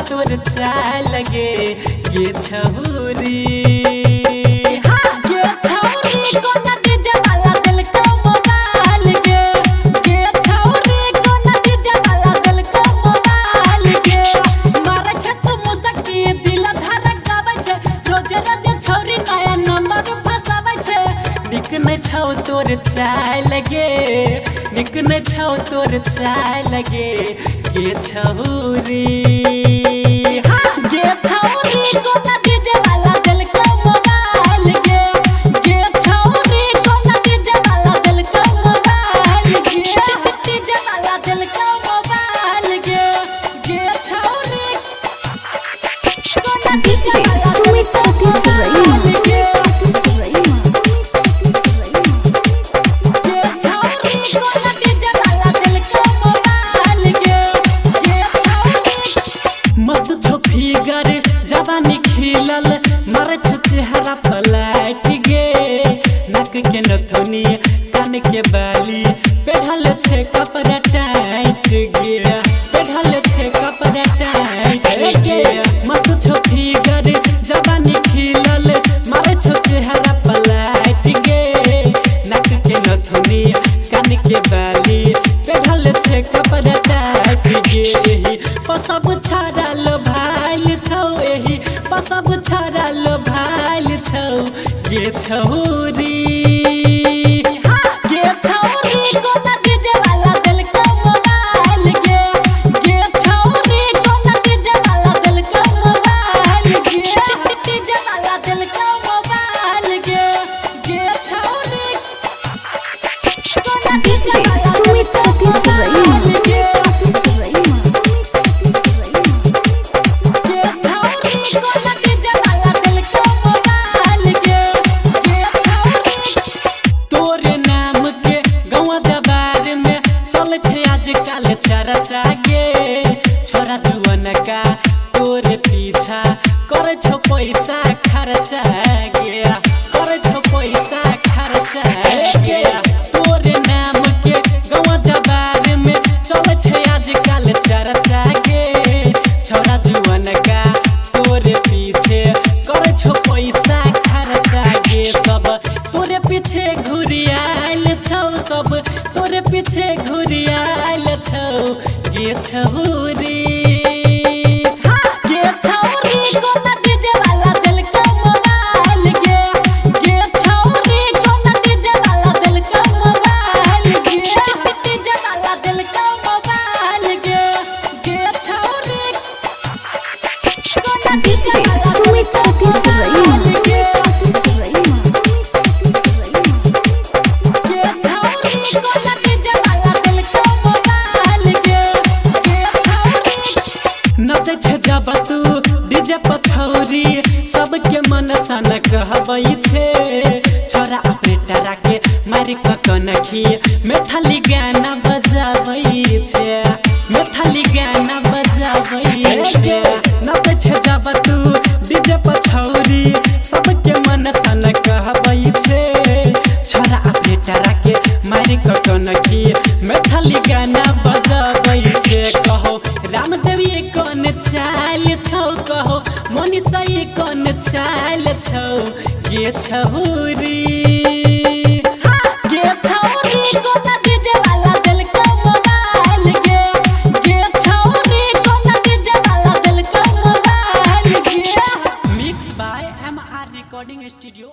तोर चाल गे, गे छौरी। गे छौरी कोना डीजे वाला देलकौ मोबाइल गे, गे छौरी कोना डीजे वाला देलकौ मोबाइल गे। मारै छै तू मुसकी दिल धड़काबै छै, रोजे रोजे छौरी नया नंबर फसाबै छै। निक नै छौ तोर चाल गे, निक नै छौ तोर चाल गे, गे छौरी। गे छौरी कोना डीजे वाला देलकौ मोबाइल गे, गे छौरी कोना डीजे वाला देलकौ मोबाइल गे, डीजे वाला देलकौ मोबाइल गे, गे छौरी कोना डीजे DJ वाला Sumit Satish Raima. गे, Raima. गे छौरी कोना डीजे वाला देलकौ मोबाइल गे, गे छौरी। मस्त छौ फिगर जवानी खिलल, मारै छौ चेहरा पलट गे। नाक के नथुनी कान के बाली, पेढ़ल छै कपड़ा टाइट गे, पेढ़ल छै कपड़ा टाइट गे। मस्त छौ फिगर जवानी खिलल, मारै छौ चेहरा पलट गे। नाक के नथुनी कान के बाली, पेढ़ल छै कपड़ा टाइट गे। एही पसब छड़ल भाइल छौ, एही पसब छड़ल भाइल छौ, गे छौरी। गे छौरी कोना डीजे वाला देलकौ मोबाइल गे, गे छौरी कोना डीजे वाला देलकौ मोबाइल गे, डीजे वाला देलकौ मोबाइल गे, गे छौरी कोना डीजे DJ वाला Sumit Satish Raima. गे, Raima. गे छौरी कोना डीजे वाला देलकौ मोबाइल गे, गे छौरी। तोरे नाम के गौवा जबार में चल छै आजकल चर्चा गे। छोरा जुअन का तोरे पीछा करे छौ पैसा खर्चा गे, करे छौ पैसा खर्चा गे। तोरे नाम के गौवा जबार में चल छै आजकल चर्चा गे। छोरा जुअन का तोरे पीछे करे छौ पैसा खर्चा गे। सब तोरे पीछे घुरियाल छौ, सब तोरे पीछे घुरियाल छौ, गे छौरी। गे छौरी कोना डीजे वाला देलकौ मोबाइल गे, गे छौरी कोना डीजे वाला देलकौ मोबाइल गे, डीजे वाला देलकौ मोबाइल गे, गे छौरी कोना डीजे DJ वाला Sumit Satish Raima. गे, Raima. गे छौरी कोना डीजे वाला देलकौ मोबाइल गे, गे छौरी। नचै छै जब तू डीजे पर छौरी, सबके मन सन कहबै छै। छोरा ऑपरेटर के मारि कऽ कनखी मैथिली गाना बजाबै छै, मैथिली गाना बजाबै छै। नचै छै जब तू डीजे पर छौरी, सबके मन सन कहबै छै। छोरा ऑपरेटर के मारि कऽ कनखी मैथिली गाना बजाबै छै। कहो रामदेवी कोन चाल छौ, कहो मनीषा कोन चाल छौ, गे छौरी। गे छौरी कोना डीजे वाला देलकौ मोबाइल गे, गे छौरी कोना डीजे वाला देलकौ मोबाइल गे। Mix by MR recording studio.